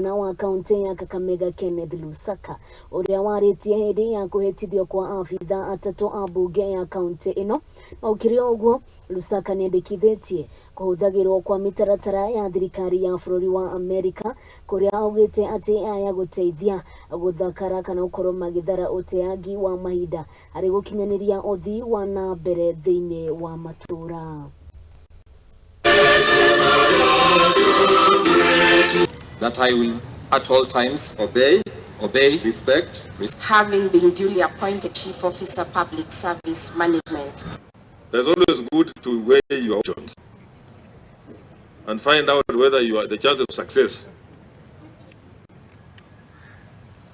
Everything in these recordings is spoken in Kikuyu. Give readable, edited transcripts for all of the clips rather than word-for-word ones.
Ngavana wa kaunti ya Kakamega Kenneth Lusaka ũrĩa warĩtie hĩndĩ ya kũhĩtithio kwa abitha atatũ a mbunge ya kaunti ĩno. Na gũkĩrĩ o ũguo, Lusaka nĩendekithĩtie kũhũthagĩrwo kwa mĩtaratara ya thirikari ya bũrũri wa Amerika kũrĩa augĩte atĩ ya gũteithia gũthakara kana gũkorwo magĩthara ũteangi wa mahinda harĩ gũkinyanĩria ũthii wa na mbere thĩinĩ wa matũũra. That I will at all times obey, obey, respect, having been duly appointed Chief Officer Public Service Management. There's always good to weigh your options and find out whether you are the chance of success.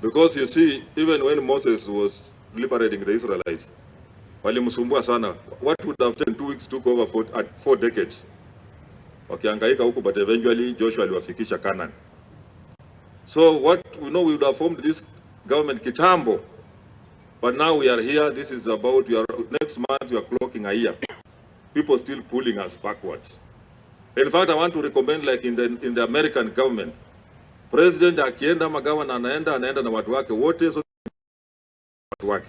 Because you see, even when Moses was liberating the Israelites, walimsumbua sana. What would have taken 2 weeks took over 4 decades. Wakihangaika huku, but eventually Joshua aliwafikisha Canaan. So what we know, we would have formed this government kitambo, but now we are here. This is about, we are, next month we are clocking a year. People still pulling us backwards. In fact, I want to recommend, like in the American government, president akienda ama governor anaenda na watu wake wote, so watu wake.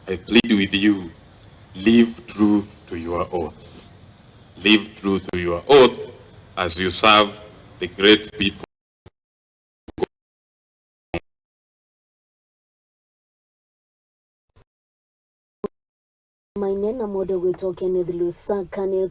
I plead with you, live true to your oath. Live true to your oath as you serve the great people. Maine na mũndũ gwĩtwo Kenneth Lusaka nĩ.